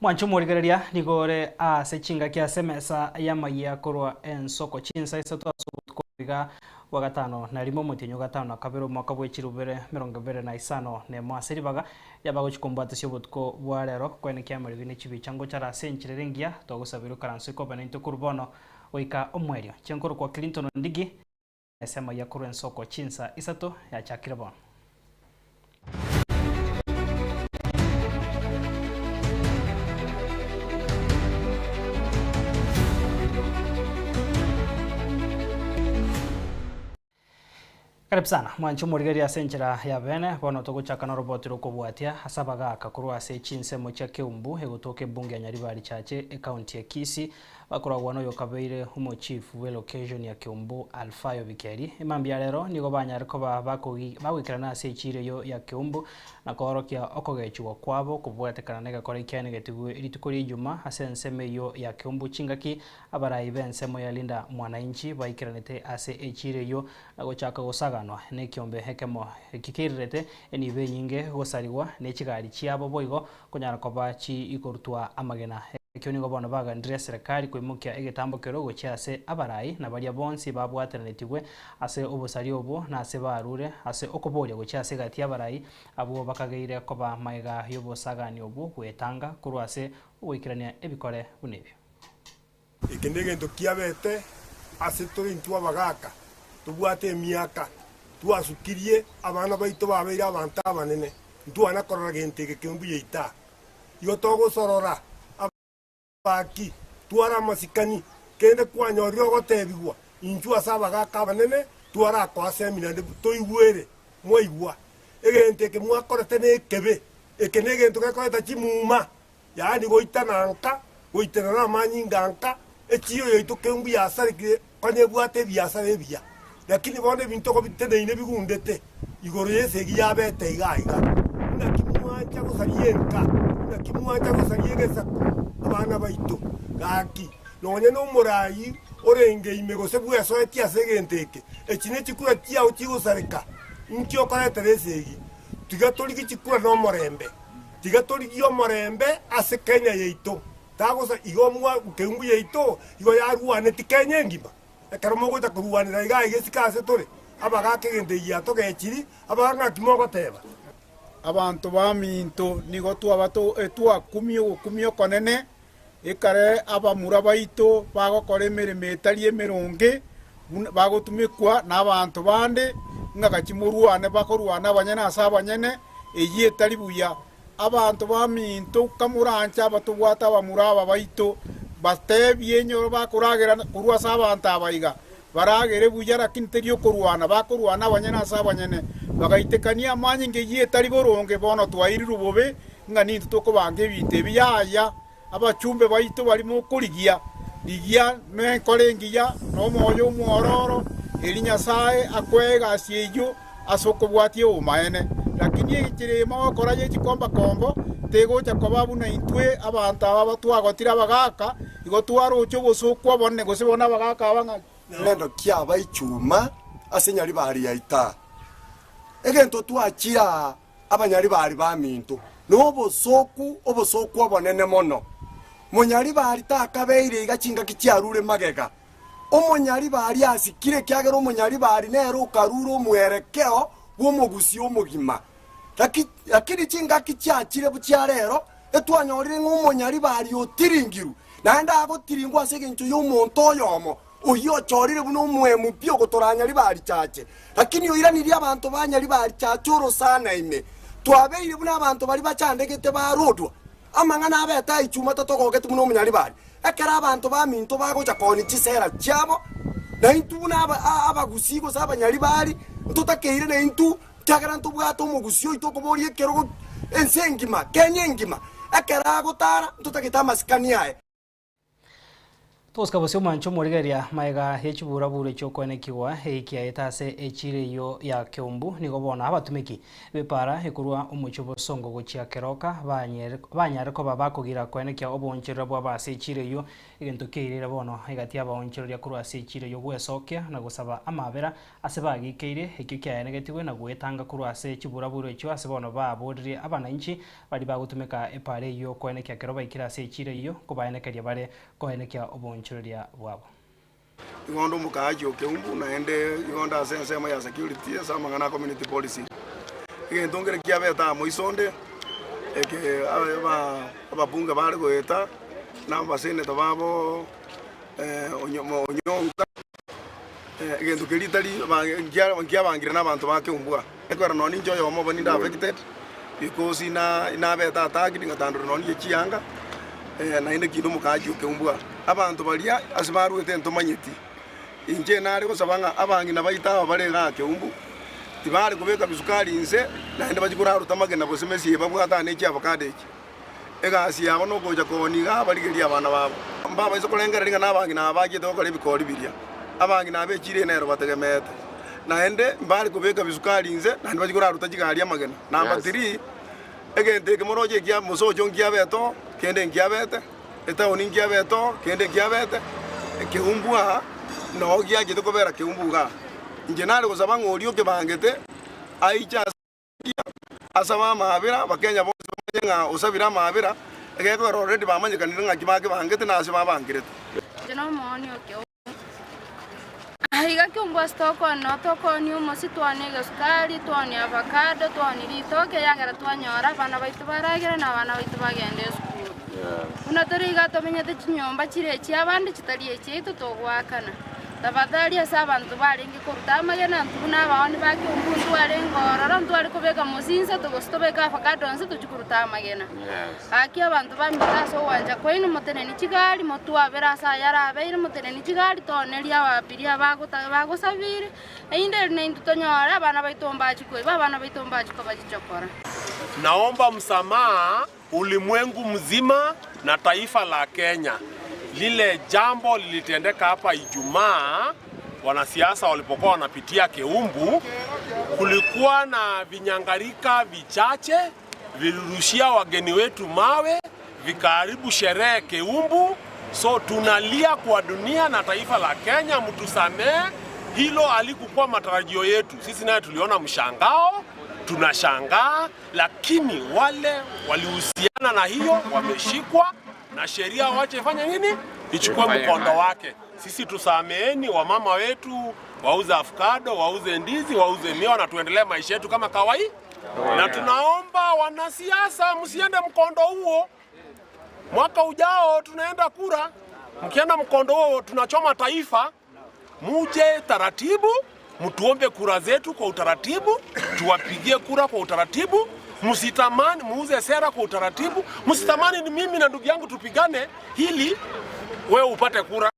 Mwanche omorigereria nigo ore ase chingaki ase emesa y'amayia korwa ensoko chinsa isato ase obotuko iga bwa gatano na rimo omotienyi o gatano na kabere omwaka bwe chirubere emerongo ebere na isano na emo ase ribaga riabagochi kombwatisia obotuko bwa rero koenekia amariogi ne chibicha ngochara ase enchera ere engiya twagosabire okaranse kobe naintwe korwa bono goika omoerio. Chenkorokwa Clinton Ondigi ase amayia korwa ensoko chinsa isato yachakire bono. Karibu sana mwanche omorigereria ase enchera ya bene, bono togochaka noroboti rokobwatia ase abagaka korwa ase chinsemo chia Keumbu egotoka ebunge ya Nyaribari Chache ecounty ya Kisii Bakoragwa noyokabeire omochief bw'elocation ya Keumbu Alfayo Bikeri. Emambia ya rero nigo banyare koba bagoikerana ase echiiro eyio ya Keumbu na koorokia okogechigwa kwabo kobwatekana negekora ekiane getigwe rituko ria Ijumaa ase ensemo eyio ya Keumbu chingaki abarai b'ensemo ya Linda Mwananchi baikeranete ase echiiro eyio na gochaka gosaganwa nekiombe ekemo ekio keirerete enibo enyinge gosarigwa nechigari chiabo boigo konyara koba chikorutwa amagena. Ekio nigo bono baganire eserekari koimokia egetambo keria gochia ase abarai na baria bonsi babwatananetigwe ase obosaria obwo na ase barure ase okoboria gochia ase egati y'abarai abwo bakageire koba magega y'obosagani obwo gwetanga korwa ase ogoikerania ebikore buna ebio. Eke negento kiabete ase tore intwe abagaaka, tobwate emiaka, twasukirie abana baito babeire abanto abanene, ntwana korora gento eke kembuya ita. Igo togosorora abaaki, tware amasikani, kende kwanyorire ogotebigwa, inchuo ase abagaaka abanene, twarakoa semi naende toigwere. Mwaigwa? Egento eke mwakorete nekebe, eke negento gekoreta chimuma. Yaani goitana nka, goitana namanyinga nka, echiiro yaito keumbu yasarekire konya ebwate ebiasara ebiya. Lakini bono ebinto kobiteneine bigundete igoro y'esegi yabete iga iga. Naki mwancha gosaria enka, naki mwancha gosaria egesaku, abana baito? Gaki, nonya nomoraai orenge ime gose bwesoetie ase egento eke, echi nechikura chiao chigosareka, inki okoretera esegi? Tiga torigie chikura nomorembe. Tiga torigie omorembe ase Kenya yaito, tagosa igo mwa keumbu yaito igo yarwaneti Kenya engima. Ekero mogocha korwanera igaa iga isiko ase tore, abagaka egento eye yatogechiri, abagaka ng'aki mogoteba? Abanto baminto nigo twaba twakumia ogokumia okonene, ekare abamura baito bagokora emeremo etari emeronge, buna bagotumekwa nabaanto bande, ng'a gachie morwane bakorwana abanyene ase abanyene, eyio etari buya. Abanto baminto, kamoranche abatobwate abamura aba baito, batebie enyoro bakoragera korwa ase abanto aba iga, baragere buya, lakini teri okorwana, bakorwana abanyene ase abanyene, bagaitekania amanyinga eyio etari boronge. Bono twairirwe bobe, ng'a nintwe tokobanga ebinto ebi. Yaya, abachumbe baito baria mokorigia, rigia nenkora engiya, na omoyo omwororo, erio Nyasae akoe egasi eyio ase okobwatia obomaene. Lakini enchera eye mogokora ye chikombakombo tegocha koba buna intwe abanto aba twagotire abagaaka, igo twaroche obosooku obonene, gose bono abagaaka aba ng'a. Nendo kiaba ichuma ase nyaribari ya itaa. Egento twachia aa abanyaribari baminto nobosooku, obosooku obonene mono. Monyaribari takabeire iga chingaki chiarure magega. Omonyaribari asikire ekiagera omonyaribari nere okarure omwerekeo bw'omogusi omogima. Lakini chingaki chiachire chia rero, etwanyorire ng'a omonyaribari otiringirwe, naende agotiringwa ase engencho y'omonto oyomo, oyio ochorire buna omoemu pi ogotora nyaribari chache. Lakini oiranirie abanto ba nyaribari chache orosana ime. Twabeire buna abanto baria bachandegete barodwa. Amang'ana abete aichuma tatogogeti buna omonyaribari. Ekero abanto baminto bagocha koonia chisera chiabo, naintwe buna abagusii gose abanyaribari, ntotakeire naintwe, ekiagera ntobwate omogusii oito okoboria ekerogo ense engima, Kenya engima. Ekero agotara, ntotagete amasikani aye. Togosika bosio omwancho omorigereria magega ye chiburaburo chi'okoenekigwa ekiaete ase echiro eyio ya Keumbu nigo bono abatumeki b'epaara ekorwa omochie obosongo gochia Keroka banyare koba bakogira koenekia oboonchoreria bwabo ase echiro eyio egento kiairire bono egati y'abaonchoreria korwa ase echiro eyio gwesokia na gosaba amaabera ase bagikeire ekio kiaenegetigwe na goetanga korwa ase chiburaburo echio ase bono baboririe abanainchi baria bagotumeka epaara eyio koenekia kero baikire ase echiro eyio kobaenekeria bare koenekia oboonchoreria bwabo. Igo onde omokaachi o Keumbu, naende igo onde ase ensemo ya security ase amang'ana a community policing. Egento nkere kiabete aa moiso onde, eke ababunge bare goeta, na abasenator babo Onyonka, egento keria tari nkiabangire na abanto ba Keumbu aa. Ekero nonye ninche oyomo obo ninde affected, because nabete attacked ngatandorwa nonye ne chianga, naende kinde omokaachi o Keumbu aa. Abanto baria ase barwete ntomanyeti. Inche nare gosaba ng'a abang'ina baito aba bare igaa Keumbu, tibare kobeka bisukari inse, naende bachie koraruta amagena gose mesie babwate aa ne chiavocado echi. Egasi yabo nogocha koonia igaa barigerie abana babo. Mbabaisa korengereria ng'a nabang'ina aba bachiete gokora ebikori biria. Abang'ina aba echiro eye nero bategemeete. Naende mbare kobeka bisukari inse, naende bachie koraruta chigari amagena. Number three, egento eke moroche ekia mosocho nkiabete oo, kende nkiabete, etaoni nkiabete oo, kende nkiabete, ekeumbu aa noo giachete kobera keumbu igaa. Inche nare gosaba ng'a oria okebangete aiche ase. Asabe amaabera, Abakenya bonsi bamanye ng'a osabire amaabera, egekogera already bamanyekanire ng'aki bakebangete na ase babangerete. Inche nomooni o Keumbu. Aiga Keumbu ase tokoonia noo tokoonia omosie, twaonia egesukari, twaonia avocado, twaonia ritoke, ekiagera twanyora abana baito baragere na abana baito bagende esukuru. Buna tore iga tomenyete chinyomba chire echiabande chitari echiaito togoakana. Tafadhali ase abanto barenge koruta amagena, intwe buna abaoni ba Keumbu ntwarenge ororo, ntware kobeka mosinse gose tobeke avocado inse tochie koruta amagena. Gaki abanto baminto ase ogwancha kwaino moteneni chigari, motwabere ase ayarabeire, moteneni chigari toonerie ababiria bagosabire, erinde eri naintwe tonyore abana baito mbachie koiba, abana baito mbachie koba chichokora. Naomba msamaha Ulimwengu mzima na taifa la Kenya. Lile jambo lilitendeka hapa Ijumaa, wanasiasa walipokuwa wanapitia Keumbu, kulikuwa na vinyangarika vichache vilirushia wageni wetu mawe vikaharibu sherehe Keumbu. So tunalia kwa dunia na taifa la Kenya, mtusamee. Hilo halikukuwa matarajio yetu. Sisi naye tuliona mshangao, tunashangaa lakini wale walihusiana na hiyo wameshikwa na sheria, wache ifanye nini, ichukue mkondo wake. Sisi tusameeni wamama wetu wauze avocado, wauze ndizi, wauze miwa na tuendelee maisha yetu kama kawaida, na tunaomba wanasiasa msiende mkondo huo. Mwaka ujao tunaenda kura, mkienda mkondo huo tunachoma taifa. Muje taratibu, mtuombe kura zetu kwa utaratibu, tuwapigie kura kwa utaratibu. Msitamani muuze sera kwa utaratibu, msitamani ni mimi na ndugu yangu tupigane hili wewe upate kura.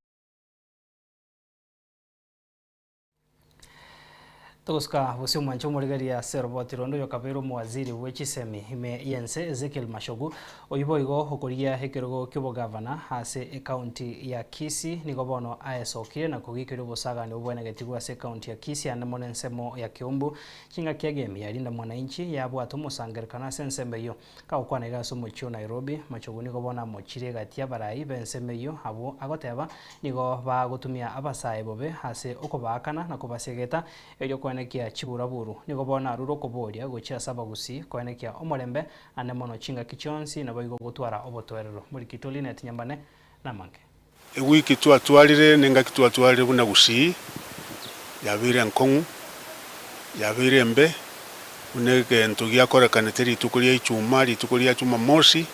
Togosuka bosio omwanche omorigereria ase oroboti ronde oyokabeire omowaziri bwe chisemi ime y'ense Ezekiel Machogu Oyio boigo okorigia ekerogo ki'obogavana ase ecounty ya Kisii nigo bono aesokire na kogikeria obosagani obwenegetigwe ase ecounty ya Kisii ande mono ensemo ya Kiumbu. Chingaki egemi ya Linda Mwananchi yabwate omosangererekano ase ensemo eyio. Kagokwana iga ase omochie o Nairobi, Machogu nigo bono amochire egati y'abarai b'ensemo eyio abwo agoteba nigo bagotumia abasae bobe ase okobaakana na kobasegeta erio koenekia chiburaburu. Nigo bono arure okoboria gochia ase abagusii koenekia omorembe Ande mono chingaki chionsi naboigo gotwara obotoereru. Morikito Linet Nyambane namange. Ewiki twatwarire nengaki twatwarire buna gusii yabeire enkong'u, yabeire embe, buna egento giakorekanete rituko ria ichuma, rituko ria chumamosi,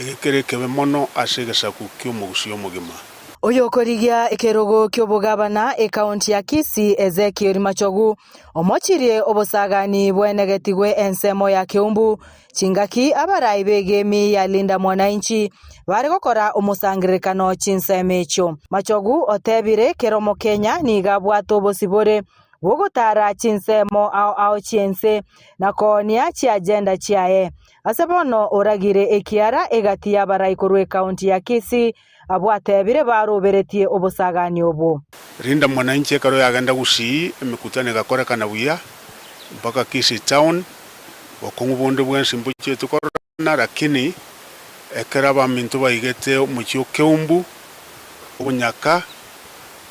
ege kere ekebe mono ase egesaku ki'omogusii omogima. Oyokorigia ekerogo ki'obogabana ekaunti ya Kisii Ezekiel Machogu Omochirie obosagani bwenegetigwe ensemo ya Keumbu, chingaki abarai b'egemi ya Linda Mwananchi bare gokora omosangererekano chinsemo echio. Machogu otebire kera omokenya nigo abwate obosibore bw'ogotara chinsemo ao ao chi'ense na koonia chiagenda chiaye. Ase bono oragire ekiara egati y'abarai korwa ekaunti ya Kisii. Abwo atebire baroberetie obosagani obwo. Linda Mwananchi ekero yagenda Gusii emekutano egakorekana buya mpaka Kisii town, bokong'u bonde bwensi mbochieti kororana lakini ekero abaminto baigete omochie o Keumbu, obonyaka,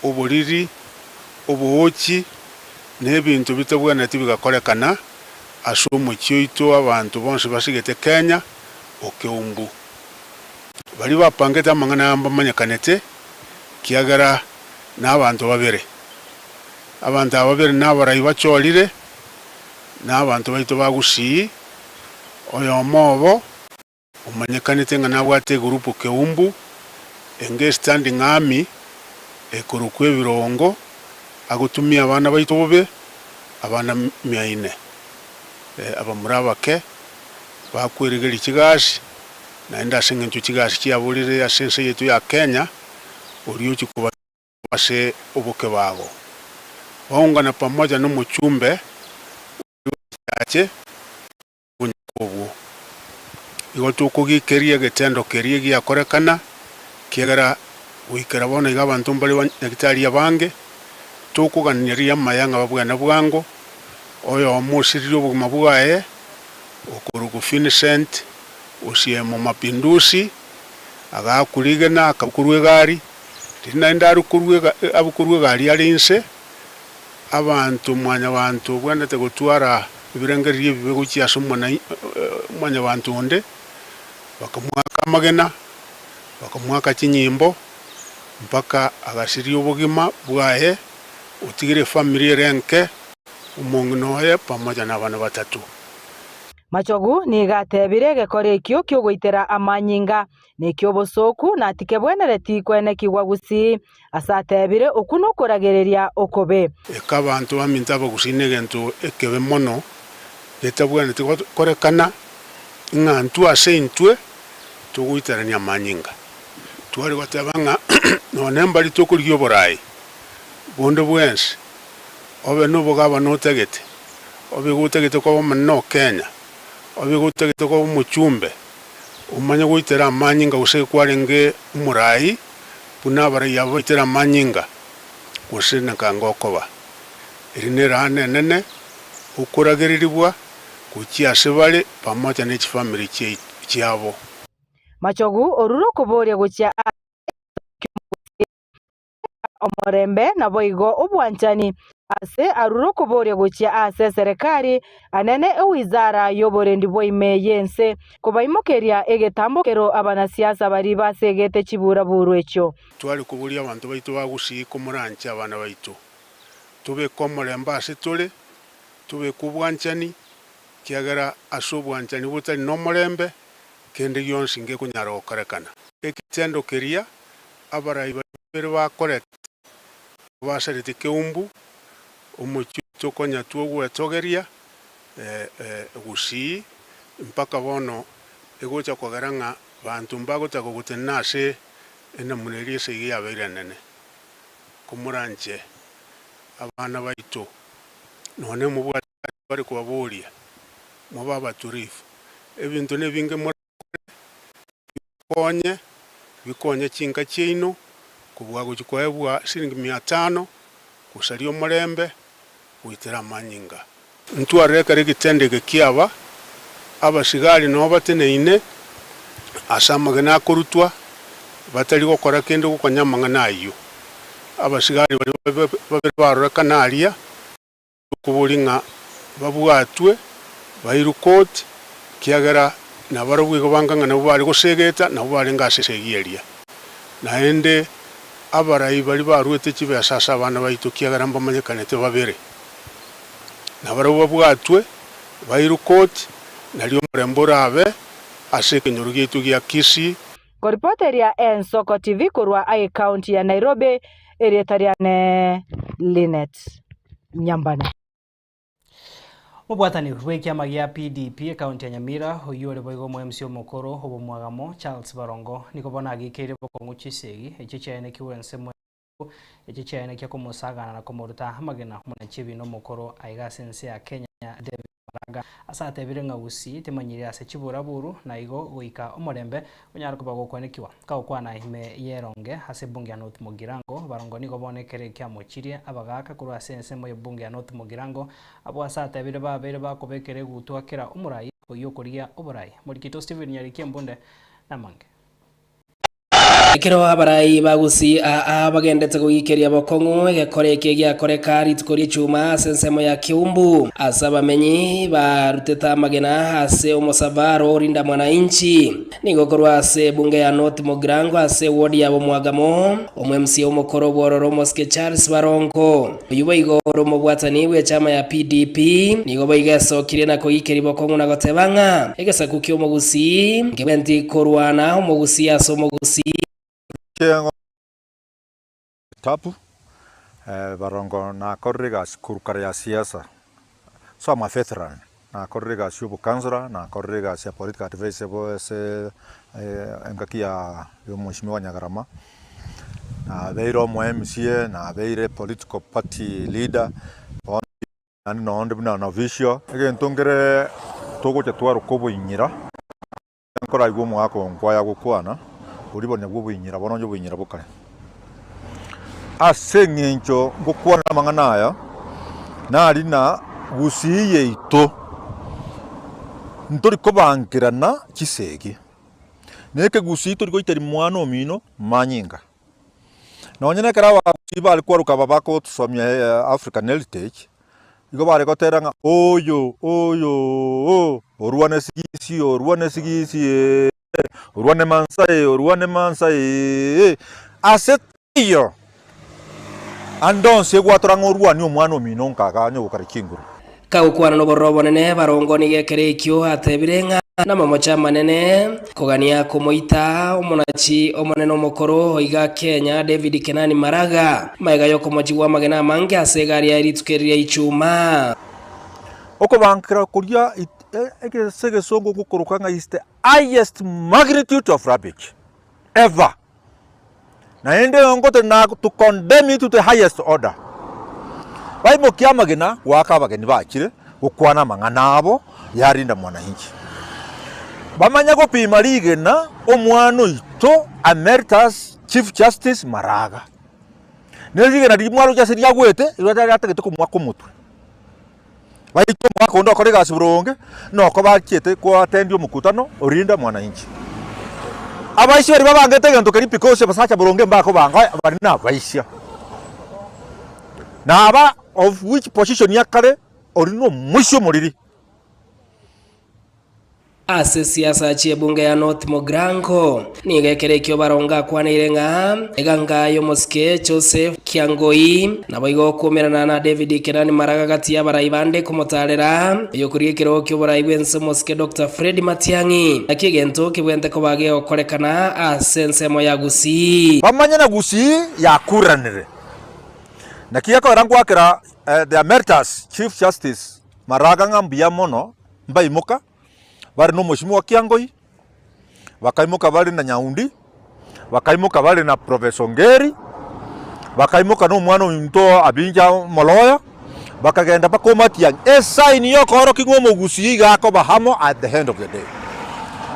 oboriri, oboochi na ebinto bitabwenereti bigakorekana ase omochie oito abanto bonsi basigete Kenya o Keumbu. Baria bapangete amang'ana aya mbamanyekanete, ekiagera nabanto babere. Abanto aba babere nabarai bachorire, na abanto baito ba Gusii, oyomo obo omanyekanete ng'a nabwate egurupu Keumbu, enge estanding army ekorokwa ebirongo, agotumia abana baito bobe, abana miaine, abamura abake, bakwerigeria chigasi, naende ase engencho chigasi chiaborire ase ense yaito ya Kenya, oria ochia koba ase obokebago. Baungana pamoja nomochumbe oria ochiache obonyaka obwo. Igo tokogikeria egetendo keria giakorekana, ekiagera goikera bono iga abanto mbare banyagitari abange, tokoganeria amaya ng'a babwene bwango, oyomo osiririe obogima bwaye, okorokwa Vincent Osiemo Mapinduzi, agaakwa rigena akabukorwa egari, riria naende arukorwa abukorwa egari are inse, abanto mwanyabanto obwenerete gotwara ebirengererio ebibe gochia ase omwana mwanyabanto onde, bakamoaka amagena, bakamoaka chinyimbo, mpaka agasiria obogima bwaye, otigire efamiri ere enke, omong'ina oye pamoja na abana batato. Machogu nigo atebire egekora ekio ki'ogoitera amanyinga, na eki'obosooku, na tikebwenereti kwenekigwa gusii. Ase atebire, Okwo nokoragereria okobe. Eka abanto baminto abagusii negento ekebe mono getabwenereti gokorekana, ng'a intwe ase intwe togoiterania amanyinga. Tware goteba ng'a nonya mbari tokorigia oboraai bonde bwensi, obe nobogabana otagete, obe igo otagete koba omonene o Kenya, obe igo otagete koba omochumbe, omanye goitera amanyinga gose kwarenge omoraai, buna abarai aba baitera amanyinga, gose nakanga okoba. Eri neraana enene, okoragererigwa gochia ase bare pamoja ne chifamiri chiabo. Machogu orure okoboria gochia ase egesaku ki'omogusii. Omorembe, naboigo obwanchani, ase arure okoboria gochia ase eserekari anene ewizara y'oborendi bwa ime y'ense, kobaimokeria egetambo kero abanasiasa baria basegete chiburaburu echio. Tware koboria abanto baito ba Gusii komoranche abana baito. Tobeke omorembe ase tore, tobeke obwanchani, ekiagera ase obwanchani botari nomorembe, kende gionsi ngekonyara gokorekana. Egetendo keria abarai babere bakorete, basaretie keumbu, omochie oito konya twogwetogeria Gusii, mpaka bono egocha kogera ng'a banto mbagotaka gotenena ase enamuna eria esegi yabeire enene. Komoranche abana baito, nonya mobwate bare kobaboria, mobe abaturifu, ebinto nebinge morakore, bikonye, bikonye chinka chiaino, kobua gochia koebwa siringi mia tano, gosaria omorembe, goitera amanyinga. Ntwarire ekero egetendo eke kiaba, abasigari nabo bateneine ase amagena akorutwa, batari gokora kende gokonya amang'ana ayio. Abasigari baria babere barorekana aria. Okoboria ng'a babwatwe bairwe koti, ekiagera nabarabwo igo banga ng'a nabwo bare gosegeta, nabwo barenge ase esegi eria. Naende abarai baria baruete chibesa ase abana baito, ekiagera mbamanyekanete babere, nabarabwo babwatwe bairwe koti, nario omorembe orabe ase ekenyoro giaito gia Kisii. Koripoteria Ensoko TV korwa Ekaunti ya Nairobi, erieta riane Linet Nyambane. Mobwatani bw'ekiama gia PDP ekaunti ya Nyamira oyio ore boigo omo MC omokoro obomwagamo Charles Barongo nigo bono agikeire bokong'u chisegi echio chiaenekigwe ensemo echio chiaenekia komosagana na komoruta amagena omonachiebi na omokoro aiga ase ense ya Kenya David Maraga. Maraga ase atebire ng'a Gusii temanyiri ase chiburaburu na igo goika omorembe onyare koba gokwanekigwa. Kagokwana ime y'eronge ase ebunge ya North Mugirango, Barongo nigo bono ekero ekiamochirie abagaaka korwa ase ensemo y'ebunge ya North Mugirango abwo ase atebire babeire bakobekera egutwa kera omorai oyio okorigia oborai. Morikito Stephen Nyariki Embunde namange. Ekero abarai ba Gusii aa bagendete goikeria bokong'u egekora eke giakoreka rituko ri'echuma ase ensemo ya Kiumbu, ase abamenyi barutete amagena ase omosabaro orinda mwananchi. Nigo korwa ase ebunge ya North Mugirango ase ewodi ya Bomwagamo, omo-MCA omokoro bw'ororo omosike Charles Barongo, oyio boigo ore omobwatani bw'echama ya PDP, nigo boigo esokirie na koikeria bokong'u na goteba ng'a egesaku ki'omogusii nkebwenti korwana omogusii ase omogusii. Tabu, Barongo nakorire egasi korwa kare ya siasa, so am a veteran, nakorire egasi ya obokansora, nakorire egasi ya political adviser bo ase engaki ya omweshimiwa Nyagarama, nabeire omo MCA, nabeire political party leader, bono naende nonde buna novicio. Egento nkere togocha twaroka oboinyira. Nkoraigwe omogaka oo nkwaya gokwana, boria bonya bw'oboinyera bono onye oboinyera bokare. Ase eng'encho ngokwana amang'ana aya, nari na gusii yaito, ntori kobankerana chisegi, na ekegusii tori goiteria mwana omino manyinga. Nonye na ekero abagusii bare kwaroka aba bagotosomia African heritage, Igo bare gotera ng'a oyo, oyo oo, orwane sigisi, orwane sigisi ee, orwane mansa ee, orwane mansa ee. Ase taiyo ande onsi egwatora ng'a orwanie omwana omino nkaga onye gokora chinguru. Kagokwana nobororo obonene, barongo nigo ekero ekio atebire ng'a namamocho amanene kogania komoita omonachi omonene omokoro oiga Kenya David Kenani Maraga magega y'okomochigwa amagena amange ase egari yaye rituko eri ria Ichuma. Okobankera koria ase egesongo gokoroka ng'a is the highest magnitude of rubbish ever. Naende ngote na to condemn it to the highest order. Baimokia amagena goaka abageni bachire gokwana amang'ana abo yarinda mwananchi. Bamanye gopima rigena omwana oito Emeritus Chief Justice Maraga. Ne rigena riria mwaroche ase riagwete riria riatagete komoaka omotwe. Baito omogaka onde okore egasi boronge, noko bachiete koatendia omokutano orinda mwananchi. Abaisia baria babangete egento keria because abasacha boronge mbakobanga baria nabaisia. Na aba of which position ya kare oria nomoisia omoriri. Ase siasa chi'ebunge ya North Mugirango, nigo ekero ekio Barongo akwaneire ng'a eganga y'omosike Joseph Kiangoi naboigo okuomerana na David Kenani Maraga gati y'abarai bande komotaarera oyokorigia ekerogo ki'oborai bw'ense omosike Doctor Fred Matiang'i. Naki egento kebwente koba gegokorekana ase ensemo ya Gusii. Bamanye na Gusii yakuranire. Naki gekoera ngwakera the Emeritus Chief Justice Maraga ng'a mbuya mono mbaimoka bare nomoshimiwa Kiangoi, bakaimoka bare na Nyaundi, bakaimoka bare na Professor Ongeri, bakaimoka na omwana ominto Abinja omoloya, bakagenda mpaka Omatiang'i, esign yokoorokia ng'a omogusii iga akoba amo at the end of the day.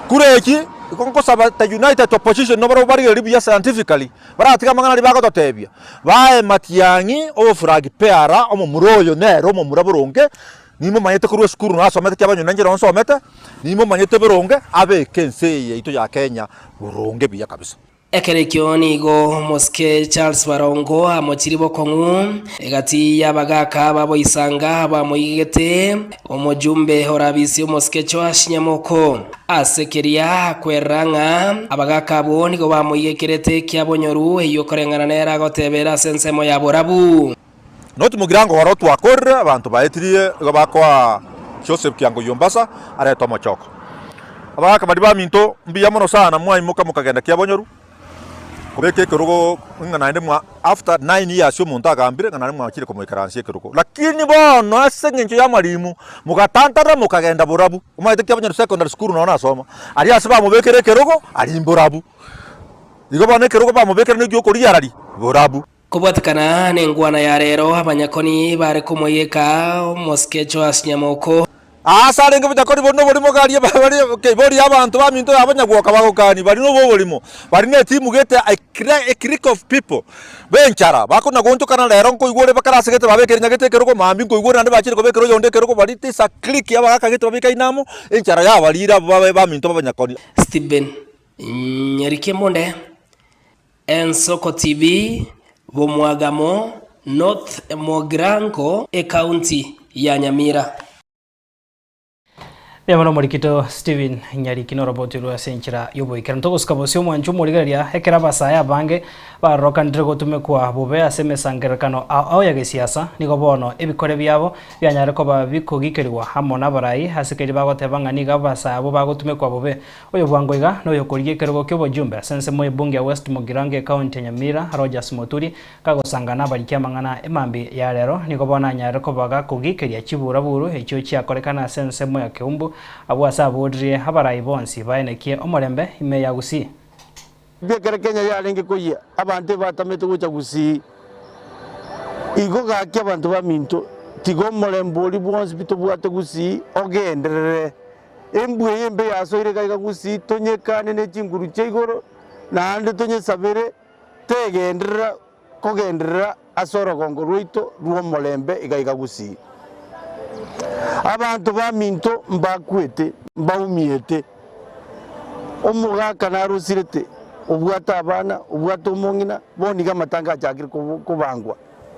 Kura echi, igo nkosaba the united opposition nabarabwo barigererie buya scientifically, baratige amang'ana aria bagototebia, bae Matiang'i oboflag bearer omomura oyo nere omomura boronge, Nimomanyete korwa esukuru nasomete kiabanyoni na inche nsomete, nimomanyete boronge abeke ense eye yaito ya Kenya boronge buya kabisa. Ekero ekio nigo omosike Charles Barongo amochirie bokong'u egati y'abagaaka baboisanga abamoigegete omojumbe orabisi omosike Joash Nyamoko. Ase keria akwerera ng'a abagaaka abwo nigo bamoigekerete ekiabonyoru eyio koreng'ana nere agotebera ase ensemo ya borabu. Not mogirango oro twakorire abanto baetirie igo bakoa Joseph Kiangoi Ombasa arete omochoko. Abagaka baria baminto mbuya mono sana mwaimoka mokagenda kiabonyoru kobeka ekerogo ng'a naende mwa after 9 years omonto agambire ng'a naende mwachire komoikaransia ekerogo. Lakini bono ase eng'encho ya amarimu mogatantara mokagenda borabu. Omanyete kiabonyoru secondary school noo nasoma aria ase bamobekera ekerogo aria mborabu. Igo bono ekerogo bamobekera na egiokoriarari borabu. Kobwatekana nengwana ya rero, abanyakoni bare komoyeka omosike Joash Nyamoko. Aase arenge bochakori bori noborimo garia bare boria abanto baminto ya abanyagwoka bagokani bari nobo oborimo bari ne etimu gete a clique of people benchara bakona goonchokana rero nkoigwa ore bakare ase gete babekire nyagete ekerogo mambia nkoigwa ore naende bachire kobekera oyonde ekerogo bari this a clique abagaka gete babekaine amo enchara yabarire abwo babe baminto b'abanyakoni. Stephen Nyarikemonde, Ensoko TV, Bomwagamo, North Mugirango, Ekaunti ya Nyamira. Mbuya mono omorikito Stephen Nyariki noroboti rwe ase enchera y'oboikeranu. Togosuka bosio omwancho omorigereria ekero abasae abange barorokanire gotumekwa bobe ase emesangererekano ao ao ya gesiasa, nigo bono ebikore biabo bianyare koba bikogikerigwa amo nabarai ase keria bagoteba ng'a nigo abasae abwo bagotumekwa bobe. Oyo bwango iga noyokorigia ekerogo ki'obojumbe ase ensemo y'ebunge ya West Mugirango ekaunti ya Nyamira Rogers Muturi Kagosanga nabariki amang'ana emambia ya rero, nigo bono anyarire koba gakogikeria chiburaburu echio chiakorekana ase ensemo ya Keumbu, abwo ase aboririe abarai bonsi baenekie omorembe ime ya Gusii. Ekero Kenya yarenge koyia, abanto ebatamete gocha Gusii. Igo gaki abanto baminto, tiga omorembe oria bwonsi pi tobwate Gusii ogenderere. Embwa eye embe yasoire iga iga Gusii, tonyekane ne chinguru chia igoro, naende tonyesabere. Tegenderera kogenderera ase orogongo rwaito rw'omorembe iga iga gusii. Abanto baminto mbakwete, mbaumiete. Omogaka narosirete, obwate abana, obwate omong'ina, bono iga amatanga achakire kobangwa.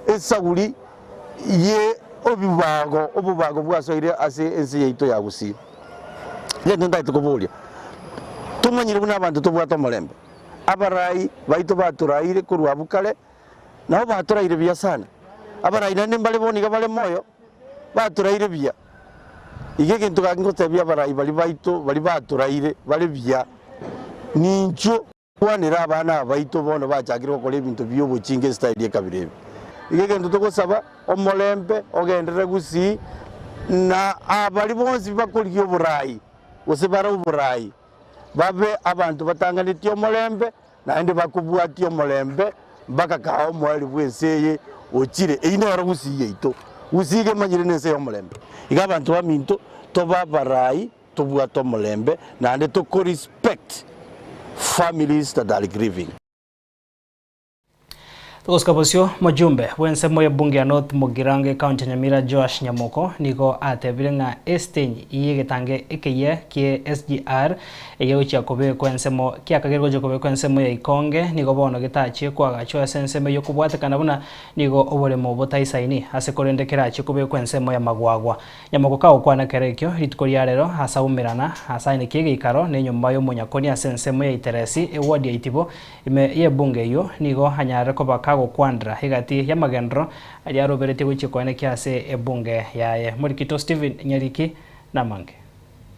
Esaguri ye obibago, obobago bwasoire ase ense yaito ya Gusii. Egento ntagete koboria, tomanyire buna abanto tobwate omorembe? Abarai baito batoraire korwa abwo kare, nabo batoraire buya sana. Abarai naende mbare bono iga bare moyo, batoraire buya. Iga egento gaki ngotebia abarai baria baito baria batoraire bare buya, ninchwo kwanera abana aba baito bono bachakire gokora ebinto bia obochinga esitayiri ekabira ebe. Iga egento togosaba, omorembe ogenderere gusii, na abaria bonsi bakorigia oborai, gose bare oborai. babe abanto batanganetie omorembe, naende bakobwatia omorembe mpaka kaa omoerio bw'ense eye ochire. Eyio nero gusii yaito. Gusii iga emanyire nense y'omorembe. Iga abanto baminto tobe abarai tobwate omorembe naende toko respect families that are grieving. Togosika bosio, mojumbe bw'ensemo y'ebunge ya North Mugirango ekaunti ya Nyamira Joash Nyamoko nigo atebire ng'a esiteni y'egetange ekeyia kie SGR egegochia kobekwa ensemo kiakageire gochia kobekwa ensemo ya Ikonge nigo bono getachie koagachwa ase ensemo eyio kobwatekana buna nigo oboremo botaisaini ase korende kerachie kobekwa ensemo ya Magwagwa. Nyamoko kagokwana kero ekio rituko ria rero ase aumerana ase aine ki'egeikaro na enyomba y'omonyakoni ase ensemo ya Iteresi eward ya Itibo Ime y'ebunge eyio nigo anyarire koba kagokwanera egati y'amagenderero aria aroberetie gochia koenekia ase ebunge yaye. Morikito Stephen Nyariki namange.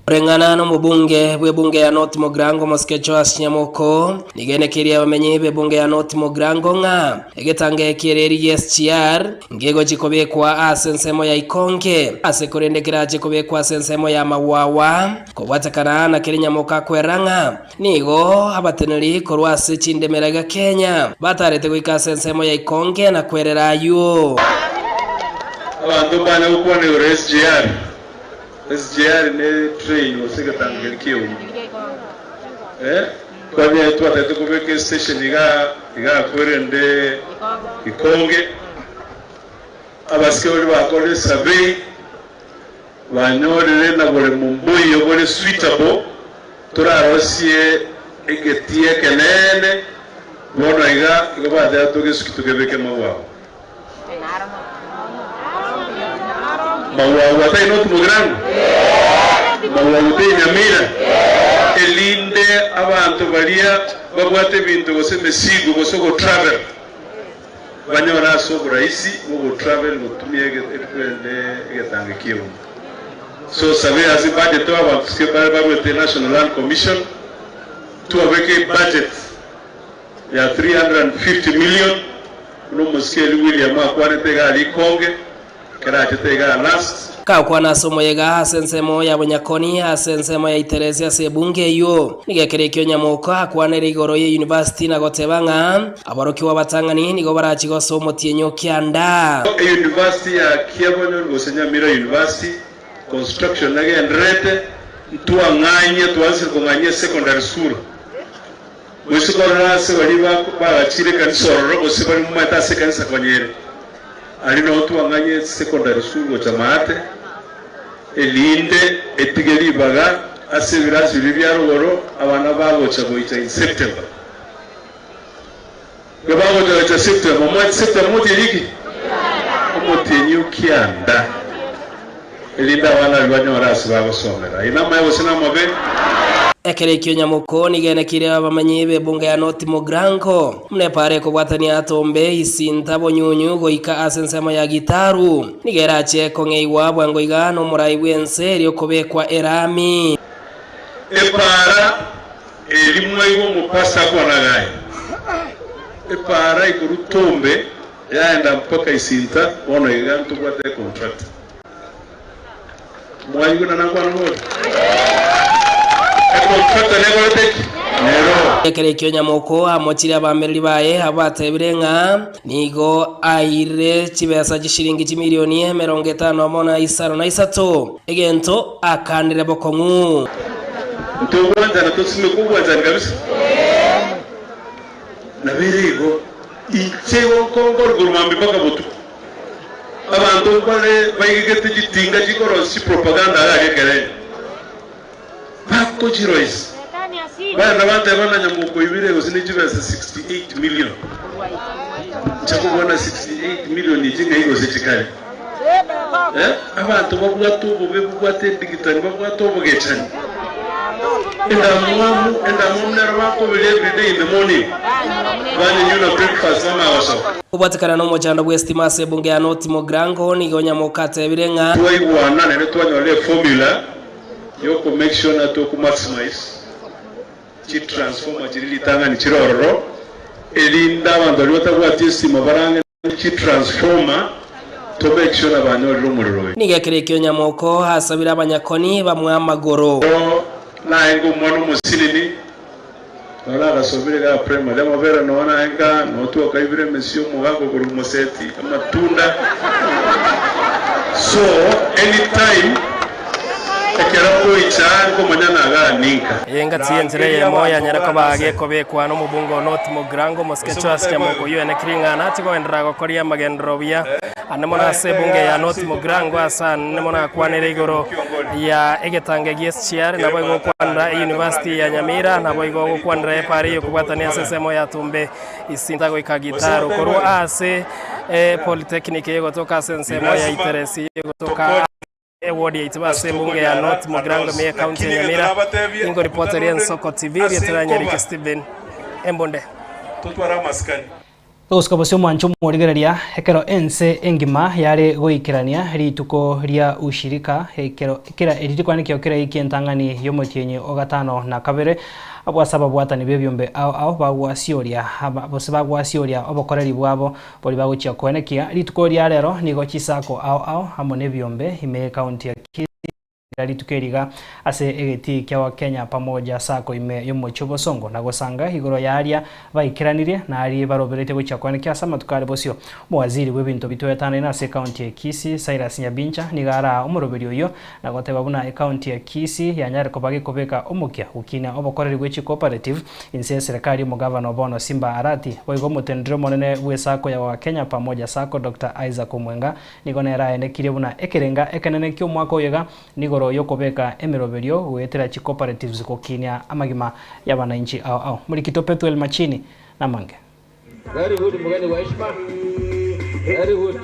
Koreng'ana nomobunge bw'ebunge ya North Mugirango Mosike Joash Nyamoko, nigo enekeire abamenyi b'ebunge ya North Mugirango ng'a egetange ki'ereri gi'SGR ngegochi kobekwa ase ensemo ya Ikonge ase korende kerache kobekwa ase ensemo ya Magwagwa kobwatekana na keri Nyamoko akwera ng'a Nigo abateneneri korwa ase chindemera iga Kenya batarete goika ase ensemo ya Ikonge na kwerera ayio. Abanto mbanya gokwana igoro ya SGR. SGR ne train gose egetango keria ki'euma. Eh, twanye twatagete kobeka estation iga iga kwerende Ikonge. Abasike baria bakorire survey. Banyorire na boremo mboiyo bore suitable, torarosie egetii ekeneene, bono iga igo bateba togesuki togebeke magwagwa. Magwagwa tari North Mugirango? Magwagwa teri Nyamira? Erinde abanto baria babwate ebinto gose emesigo gose ogotravel, Banyore ase oboraisi bw'ogotravel gotumia ebikwende egetange ki'euma. So survey ase budget abanto sike bare barwete National Land Commission twabeke ebudget ya 350 million buna omosike Eli William akwanete iga aria Ikonge ekero achete igaa last. Gakwana ase omoyega ase ensemo ya Bonyakoni ase ensemo ya Iteresi ase ebunge eyio. Nigo ekero ekio Nyamoko akwanere igoro ye university na goteba ng'a aborokigwa abatang'ani nigo barachie gosoa omotienyi o kianda. Eyunivasiti ya Kiabonyoru gose Nyamira University. Construction nagendererete, ntwang'anyia, twansire kong'anyia esecondary school. Gose korora ase baria bagachire ekanisa ororo, gose baria momaete ase ekanisa konya ere. Aria nao twang'anyia esecondary school gocha maate, erinde etige ribaga ase ebirasi biria bia rogoro abana bagocha goicha in September. Igo bagocha gocha September, omanyete September omotienyi ki? Omotienyi o kianda, erinde abana baria banyore ase bagosomera. Ayio namaya gose namabe? Ekero ekio nyamoko nigo enekire abamenyi b'ebunge ya North Mugirango, buna epaara ekobwatania Atombe, Isinta, Bonyunyu goika ase ensemo ya Gitaru. Nigo erache kong'eigwa bwango iga nomorai bw'ense erio kobekwa erami. Epaara Erio mwaigwa omopasta akwana aye, Epaara ikorwa Tombe yaenda mpaka Isinta, bono iga ntobwate econtractor. Mwaigwa na nakwana bori? Econtractor nekorete ki? Nero. Ekero ekio nyamoko amochire abaamereri baye abwo batebire ng'a nigo airire chibesa chishilingi chimilioni emerongo etano amo na isano na isato, egento akanire bokong'u. Ntogwanchana tosimeke obwanchani kabisa? Nabo ere igo, inche igo nkonkora korwa mambia mpaka botuko. Abanto mbare baigegete chitinga chikorosia chipropaganda iga aria ekerenyo, bakochiroisia. Bagenda bateba na nyamoko ibere gose ne chibesa 68 million. Inche kobua na 68 million echi ng'ai gose chikare? Eh, abanto babwate obobe, babwate edigitani, babwate obogechani. Endamwamu, endamwamu nero bakoberia everyday in the morning. Banyenywa na breakfast bamanya gosoka. Kobwatekana nomochando bw'esitima ase ebunge ya North Mugirango, nigo Nyamoka atebire ng'a. Twaigwana naende twanyora eformula yoko make sure na toku maximize chi transformer chiria ritang'ani chire ororo erinde abanto baria batabwati estima barange chi transformer to make sure na banyorire omorero oyo. Nigo ekero ekio Nyamoko asabire abanyakoni bamwe amagoro. Ero naenge omwana omosinini, rora agasomire igaa primary, amabere noo naenge aa, noo twakaibire emesie omogaka okorwa omoseti, amatunda. So anytime ekero ngoicha aa nkomanya nagaa ninka. Eye ngati y'enchera eyemo yanyare koba gekobekwa nomobunge o North Mugirango omosike Joash Nyamoko oyio oenekire ng'a nache kogenderera gokoria amagenderero buya ande mono ase ebunge ya North Mugirango ase ande mono akwanere igoro ya egetange gie SGR naboigo gokwanera eyunivasiti ya Nyamira naboigo gokwanera epara eyokobwatania ase ensemo ya Tumbe Isinta goika Gitaru korwa ase Polytechnic egotoka ase ensemo ya Iteresi egotoka Ewodi yaito ase embunge ya North Mugirango ime y'Ekaunti ya Nyamira. Ingo ripoteria Ensoko TV, rieta ria Nyarike Stephen Embunde. Togosuka bosio omwancho omorigereria, ekero ense engima yare goikerania rituko ria ushirika, ekero kera eri rikwanekio kera eiki entang'ani y'omotienyi o gatano na kabere, abwo ase ababwatani b'ebiombe ao ao bagwasioria gose bagwasioria obokoreri bwabo Boria bagochia koenekia rituko ria rero nigo chisako ao ao amo nebiombe ime y'ekaunti ya Kisii rituko eri iga ase egetii kia Kenya Pamoja Sacco ime y'omochie obosongo na gosanga igoro y'aria baikeranirie na aria baroberetie gochia koenekia ase amatuko are bosio. Omowaziri bw'ebinto bitoetanaine ase ekaunti ya Kisii Cyrus Nyabincha nigo araa omoroberi oyio na goteba buna ekaunti ya Kisii yanyare koba gekobeka omokia gokinia obokoreri bwe chicooperative Inse y'eserekari omogavana o bono Simba Arati, boigo omoteneneri omonene bw'esacco ya Wakenya Pamoja Sacco Doctor Isaac Omwenga nigo nere aenekirie buna ekerenga ekenene ki'omwaka oyo iga nigoro y'okobeka emeroberio goetera chicooperatives gokinia amagima y'abanainchi ao ao. Morikito Pethuel Machini namange. Very good mgeni wa heshima. Very good.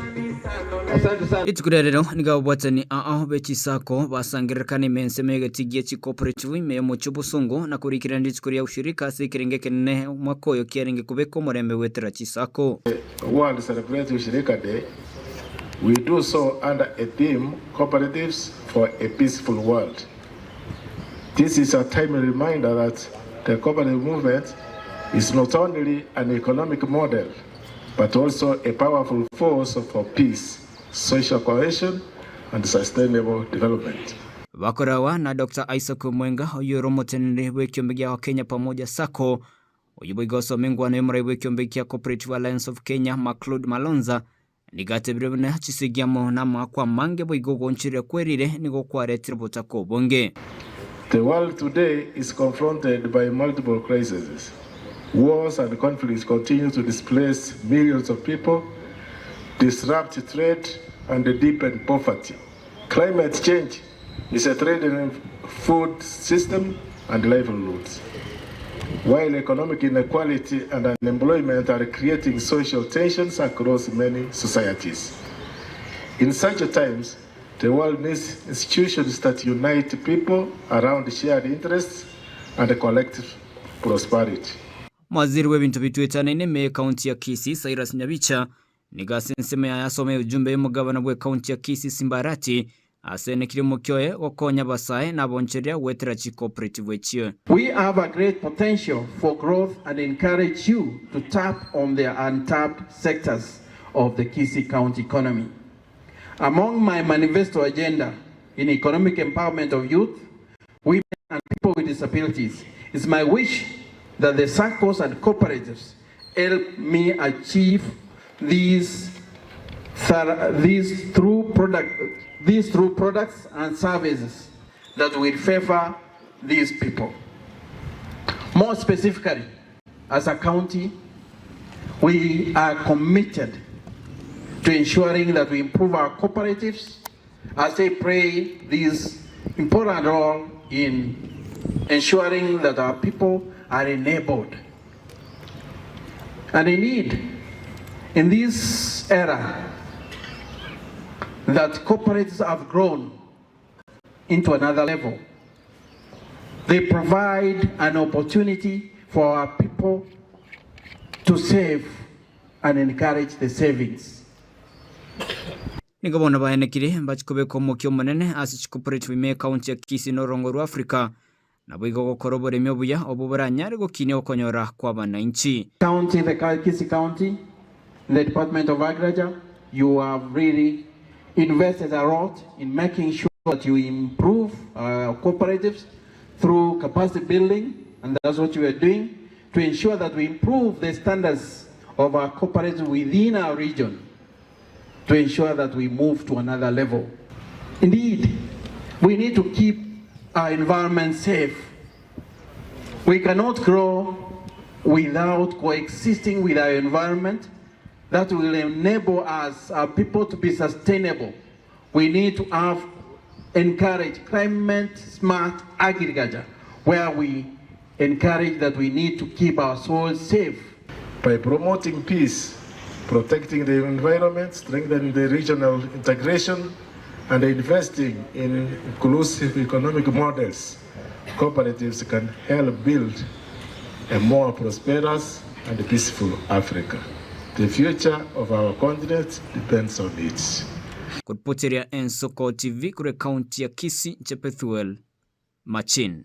Asante sana. Rituko ria rero nigo ababwatani ao be chisako basangererekana ime ensemo y'egeti gie chicooperative ime y'omochie obosongo na korikerana rituko ria ushirika ase ekerengo ekenene omwaka oyo kiarenge kobeka omorembe goetera chisako. World celebrates Ushirika Day, we do so under a theme Cooperatives for a Peaceful World. This is a timely reminder that the cooperative movement is not only an economic model, but also a powerful force for peace, social cohesion, and sustainable development. Bakorawa na Doctor Isaac Omwenga oyio ore omoteneneri bw'ekiombe gia Wakenya Pamoja Sacco, oyio boigo osome engwano y'omorai bw'ekiombe kia Cooperative Alliance of Kenya Macloud Malonza. Nigo atebire buna chisegi amo namaakwa amange boigo ogoonchoreria kwerire nigo kwaretire obotaka obonge. The world today is confronted by multiple crises. Wars and conflicts continue to displace millions of people, disrupt trade, and deepen poverty. Climate change is a threatening food system and livelihoods, while economic inequality and unemployment are creating social tensions across many societies. In such times, the world needs institutions that unite people around shared interests and collective prosperity. Omowaziri bw'ebinto bitwetanaine ime y'Ekaunti ya Kisii, Cyrus Nyabicha, nigo ase ensemo yaye asome ujumbe y'omogabana bw'Ekaunti ya Kisii Simba Arati, asenekire omokia oye gokonya abasae na abonchoreria goetera chicooperative echio. We have a great potential for growth and encourage you to tap on the untapped sectors of the Kisii County economy. Among my manifesto agenda in economic empowerment of youth, women and people with disabilities, it's my wish that the SACCOs and cooperatives help me achieve these, these, through product, these through products and services that will favor these people. More specifically, as a county, we are committed to ensuring that we improve our cooperatives as they play this important role in ensuring that our people are enabled. And indeed, in this era that cooperatives have grown into another level, they provide an opportunity for our people to save and encourage the savings. Nigo bono baenekire mbache kobeka omokia omonene ase chicooperative ime y'Ekaunti ya Kisii na orongo rwa Africa, naboigo gokora oboremi obuya obwo boranyare gokinia okonyora kw'abanainchi. County, the Kisii County, the Department of Agriculture, you have really invested a lot in making sure that you improve uh, cooperatives through capacity building, and that's what you are doing, to ensure that we improve the standards of our cooperatives within our region to ensure that we move to another level. Indeed, we need to keep our environment safe. We cannot grow without coexisting with our environment that will enable us, our people, to be sustainable. We need to have encourage climate smart agriculture, where we encourage that we need to keep our soil safe. By promoting peace, protecting the environment, strengthening the regional integration, and investing in inclusive economic models, cooperatives can help build a more prosperous and peaceful Africa. The future of our continent depends on it. Koripoteria Ensoko TV korwa ekaunti ya Kisii, inche Bethuel Machin.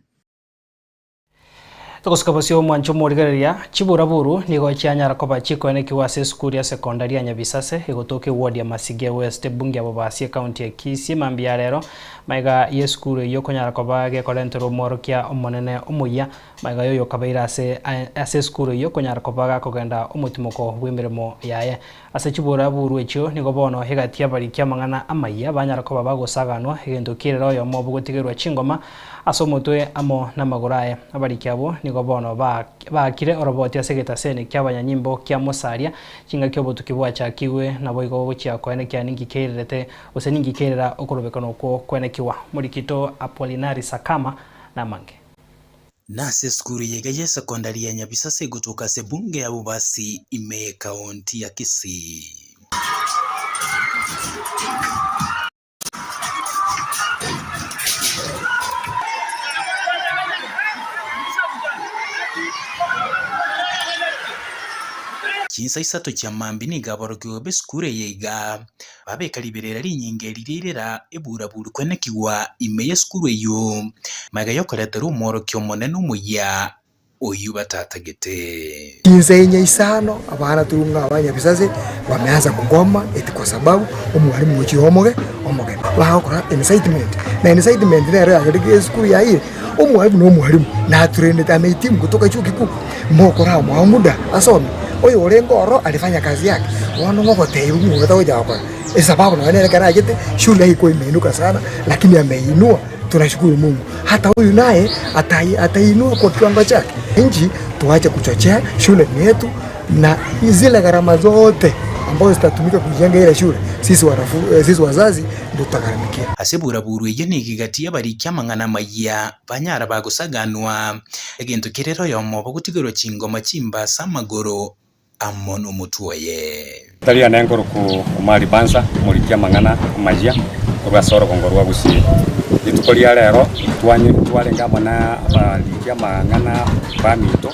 Togosuka bosio omwancho omorigereria, chiburaburu nigo chianyara koba chikoenekigwa ase esukuru ya sekondari ya Nyabisase egotoka eward ya Masigia West ebunge ya Bobasi ekaunti ya Kisii mambia ya rero magega y'esukuru eyio konyara koba gekorenterwa omworokia omonene omoyia magega y'oyokabeire ase ase esukuru eyio konyara koba gakogenda omotimoko bw'emeremo yaye. Ase chiburaburu echio nigo bono egati y'abariki amang'ana amayia banyara koba bagosaganwa, egento ki'erere oyomo obo gotigerwa chingoma ase omotwe amo namagoro aye. Abariki abwo nigo bono baakire oroboti ase egetaseni ki'abanyanyimbo kia Musalia, chingaki obotuki bwachakigwe, naboigo gochia koenekia ninki keirerete gose ninki keirera okorobekana okwo kwenekigwa. Morikito Apolinari Sakama namange. Nase esukuru eye iga y'esekondari ya Nyabisase egotoka ase ebunge ya Bobasi ime y'ekaonti ya Kisii. Chinsa isato chia mambia nigo aborokigwa b'esukuru eye iga babeka riberera rinyinge riria rirera eburaburu kwenekigwa ime y'esukuru eyio, magega y'okoreterwa omworokia omonene omoyia oyio batatagete. Chinsa inya isano abana turunga abanyabisase wameanza kugoma eti kwa sababu omwalimu ochire omoge omogeni. Bagokora incitement na incitement nero yagerire esukuru yaye omwalimu na omwalimu naturendete amehitimu kutoka chuo kikuu mokora amoa muda asome. Oyo orenge ororo alifanya kazi yake, bono ng'ogotebiwa ng'a oyo tagocha gokora, esababu nonya nere ekero achete, shule haikuwa imeinuka sana, lakini ameinua, tunashukuru Mungu. Hata huyu naye atai atainua kwa kiwango chake. Nchi tuache kuchochea, shule ni yetu na zile gharama zote ambazo zitatumika kuijenga ile shule, sisi wanafu, sisi wazazi ndio tutagharamikia. Ase eburaburu eyio nigo egati y'abariki amang'ana amayia banyara bagosaganwa, egento kerere oyomo bagotigerwa chingoma chimbasa amagoro amo nomotwe oye. Tari ane nkoroku Omari Bansa, omoriki amang'ana amayia korwa ase orogongo rwa Gusii. Rituko ria rero twarenge amo na abariki amang'ana baminto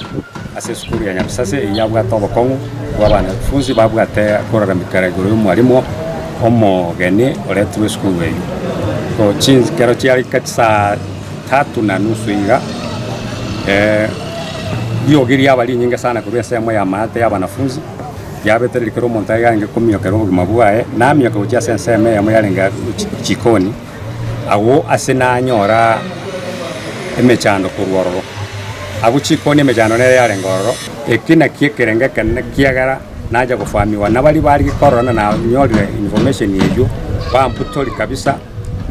ase esukuru ya Nyabisase eyio yabwate obokong'u bwa abanafunzi babwate koraramikera igoro y'omwalimu omogeni oretirwe esukuru eyio. So chinkero chiarika chisaa tatu na nusu iga riogi riaba rinyinge sana korwa ensemo y'amaate y'abanafunzi, riabetereria kera omonto aye komiokera obogima bwaye, namioke gochia ase ensemo eyemo yarenge chikoni, agwo ase nanyora emechando korwa ororo. Agwo chikoni emechando nere yarenge ororo, eki nakio ekerengo ekenene kiagera nacha gofamiwa nabaria baria korora na nanyorire information eyio, bambutoria kabisa.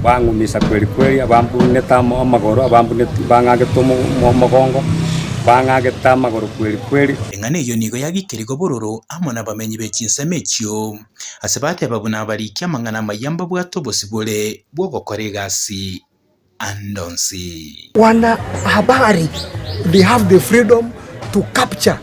Bang'umisa kweri kweri, abambunete amagoro, abambuneti bang'agete omogongo, bang'agete amagoro kweri kweri. Eng'ana eyio nigo yagikerigwe bororo amo nabamenyi be chinsemo echio, ase bateba buna abariki amang'ana amayia mbabwate obosibore bw'ogokora egasi ande onsi. Wana habari they have the freedom to capture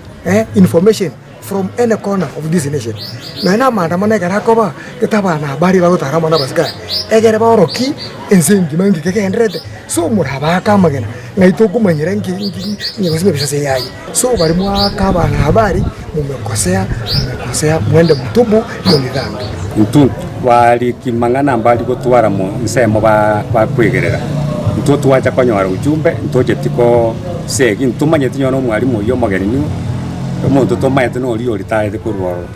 information from any corner of this nation. Nonya na amaandamano ekero akoba, gete abana habari bagotara amo na abasikari, egere baorokie ense engima nki kegendererete. So morabaake amagena, ng'ai tokomanyera nki nki nki gose ebisase yaye. So baria mwaaka abana habari, mumekosea, mumekosea, mwende mutubu, hiyo ni dhambi. Intwe twariki mang'ana mbari gotwara mo nsemo ba bakwegerera. Intwe twacha konyora ujumbe, ntocheti ko segi, ntomanyeti nonye na omwalimu oyio omogeni nigo, omonto tomaete noria oritaete korwa ororo.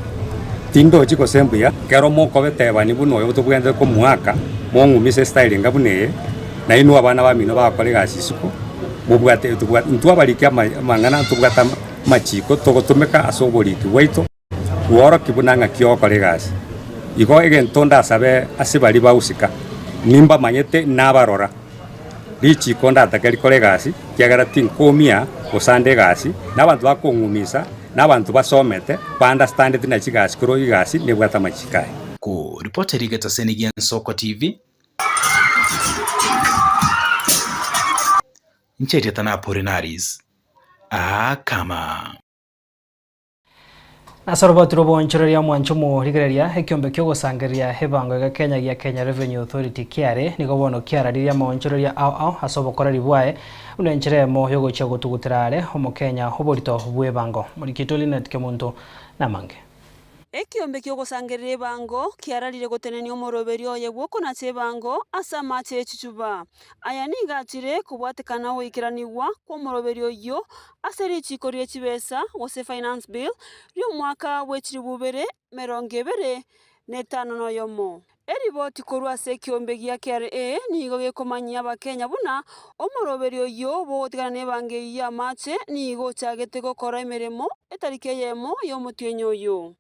Tindochi gose mbuya, ekero mokobetebani buna oyo tobwenerete komoaka, mong'umise estyle enga buna eye, nainwe abana bamino bagokora egasi isiko, mobwate tobwate intwe abariki ama amang'ana ntobwate ama amachiko togotumeka ase oboriki bwaito. Bworokia buna ng'aki ogokora egasi. Igo egento ndasabe ase baria bagosika, nimbamanyete nabarora, richiko ndatake rikore egasi, ekiagera tinkomia gosanda egasi, na abanto bakong'umisa, na abanto basomete, ba understandeti na chigasi korwa egasi nebwate amachiko aye. Koripotera egetaseni gi'Ensoko TV, inche erieta na Apolinaris Akama. Ase oroboti rw'oboonchoreria omwancho omorigereria, ekiombe ki'ogosangereria ebango ega Kenya gia Kenya Revenue Authority, KRA, nigo bono kiararirie amaonchoreria ao ao ase obokoreri bwaye buna enchera eyemo y'ogochia gotugutera are omokenya oborito bw'ebango. Morikito Linet Kemunto namange. Ekiombe ki'ogosangereria ebango kiararire gotenenia omoroberio oye bw'okonacha ebango ase amache e chichuba. Aya nigo achire kobwatekana ogoikeranigwa kw'omoroberio oyio ase richiiko rie chibesa gose Finance Bill ri'omwaka bwe chilifu ibere emerongo ebere na etano na oyomo. Eriboti korwa ase ekiombe gia KRA nigo gekomanyia Abakenya buna omoroberio oyio bw'ogotigana nebango eyio y'amache nigo ochagete gokora emeremo etariki eyemo y'omotienyi oyo.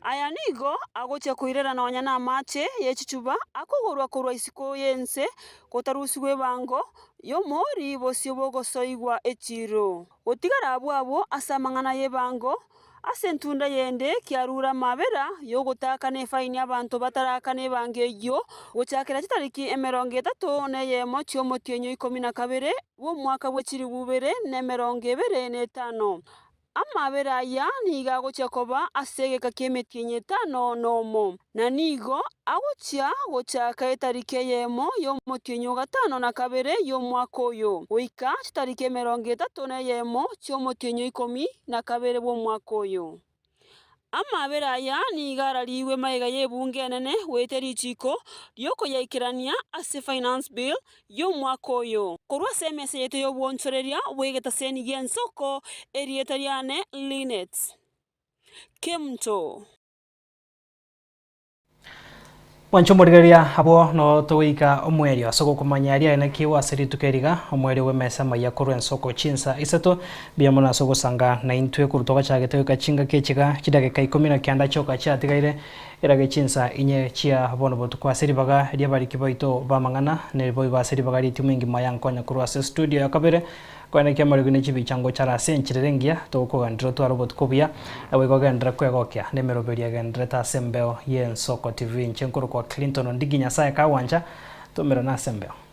Aya nigo agochia koirera nonya namache ye chichuba akogorwa korwa isiko y'ense gotarusigwa ebango y'omori bosio bogosoigwa echiiro. Gotigara abwo abwo ase amang'ana y'ebango, Ase entunda yende kiarure amabera y'ogotaakana efaini abanto bataraakana ebango eyio, gochakera chitariki 31 na eyemo chi'omotienyi o ikomi na kabere bw'omwaka bwe chilifu ibere na 25. Amabera aya nigo agochia koba ase egeka ki'emetienyi etano nomo, na nigo agochia gochaka etariki eyemo y'omotienyi o gatano na kabere y'omwaka oyo, goika chitariki 31 chi'omotienyi o ikomi na kabere bw'omwaka oyo. Amaabera aya nigo ararigwe magega y'ebunge enene goetia richiiko ri'okoyaikerania ase Finance Bill y'omwaka oyo. Korwa ase emesa yaito y'obwonchoreria bw'egetaseni gi'ensoko, erieta riane Linet Kemunto. Mwanche omorigereria abwo no togoika omwerio ase ogokomanya aria aenekiwe ase rituko eriga, omwerio bw'emesa amaya korwa ensoko chinsa isato. Mbuya mono ase ogosanga naintwe korwa togachagete goika chingaki echiga chidakika ikomi na kianda chioka chiatigaire erage chinsa inye chia bono botuko ase ribaga ri'abariki baito b'amang'ana, neboigo ase ribaga ri'etimu engima yankonya korwa ase estudio ya kabere Koenekia amariko ne chibicha ngochara ase enchera ere engiya, togokoganderera otware obotuko obuya, naboigo ogenderere kwegokia nemeroberio egendererete ase embeo y'Ensoko TV. Inche nkorokwa Clinton Ondigi Nyasae kagwancha, tomerane ase embeo.